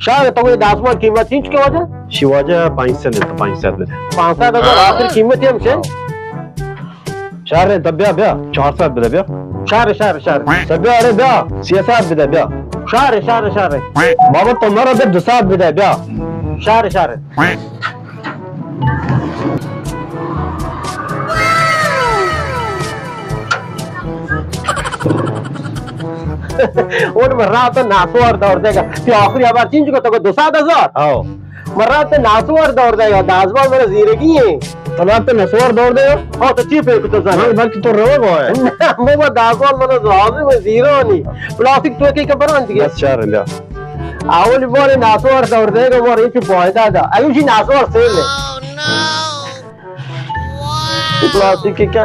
شر، تو اے دزبند قیمت چنچکے واجہ؟ شی واجہ پنچ سد انت، پنچ سد بدے۔ پنچ سد ہزار آخر قیمت ہم چے؟ شر، تو بیا، بیا، چار سد بدے، بیا۔ شر، شر، شر۔ تو بیا، ارے بیا، سی سد بدے، بیا۔ شر، شر، شر۔ بابا، تو مرا بیا، دو سد بدے، بیا۔ شر، شر۔ اوٹ من رات ناسوار دور دیگا۔ تی آخری ہبر چنچ کو تو دو سد ہزار؟ آؤ۔ من رات ناسوار دور دیگا، دزبند من زیرگی ہیں۔ تو رات ناسوار دور دیگا؟ ہاں، تو چی پہ تو زانے؟ من بلکہ تو روگ ہوئے۔ نہ، بابا، دزبند من زوازی، من زیرانی۔ پلاسٹک تو کی کبران دیگه۔ بس شر، بیا۔ اولی بار ناسوار دور دیگا، مار ایچ فائدہ دا۔ ایو جی ناسوار سیل ہے۔ پلاسٹک کی کیا؟